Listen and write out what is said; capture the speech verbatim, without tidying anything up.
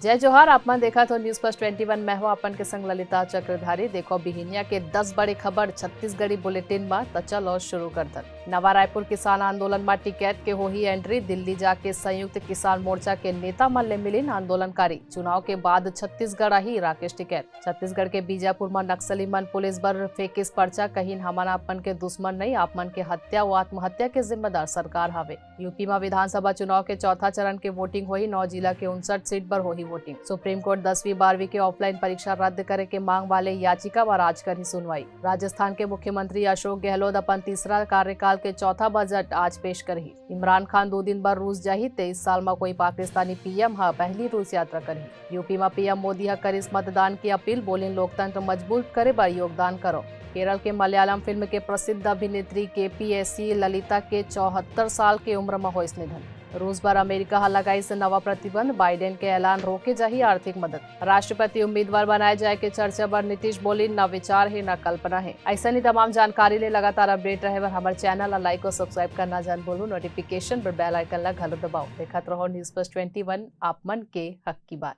जय जोहार, आप मन देखत हो News First twenty one, मैं हो अपन के संग ललिता चक्रधारी। देखो बिहिनिया के दस बड़े खबर छत्तीसगढ़ी बुलेटिन म, त चलो शुरू करथन। नवा रायपुर किसान आंदोलन म टिकैत के होही entry, दिल्ली जाके संयुक्त किसान मोर्चा के नेता मन ले मिलिन आंदोलनकारी। चुनाव के बाद छत्तीसगढ़ आही राकेश टिकैत। छत्तीसगढ़ के बीजापुर म नक्सली मन पुलिस बर फेंकिस पर्चा, कहिन हमन अपन के दुश्मन नहीं, आप मन के हत्या व आत्महत्या के जिम्मेदार सरकार हवे। यूपी म विधानसभा चुनाव के चौथा चरण के वोटिंग होही, नौ जिला के उनसठ सीट बर होही वोटिंग। सुप्रीम कोर्ट दसवीं बारहवीं के ऑफलाइन परीक्षा रद्द करे के मांग वाले याचिका बर आज करही सुनवाई। राजस्थान के मुख्यमंत्री अशोक गहलोत अपन तीसरा कार्यकाल के चौथा बजट आज पेश करही। इमरान खान दो दिन बर रूस जाही, तेईस साल म कोई पाकिस्तानी पीएम ह पहली रूस यात्रा करही। यूपी म पीएम मोदी ह करिस मतदान की अपील, बोलिन लोकतंत्र मजबूत करे बर योगदान करो। केरल के मलयालम फिल्म के प्रसिद्ध अभिनेत्री केपीएसी ललिता के चौहत्तर साल के उम्र म होइस निधन। रूस बर अमेरिका ह लगाइस नवा प्रतिबंध, बाइडेन के ऐलान, रोके जाही आर्थिक मदद। राष्ट्रपति उम्मीदवार बनाए जाए के चर्चा बर नीतीश बोलिन, न विचार हे न कल्पना हे। ऐसन ही तमाम जानकारी ले लगातार अपडेट रहे बर हमर चैनल ला लाइक और सब्सक्राइब करना जान बोलू, नोटिफिकेशन बर बेल आइकन ला घलो दबाओ। देखत रहो News First twenty one, आप मन के हक की बात।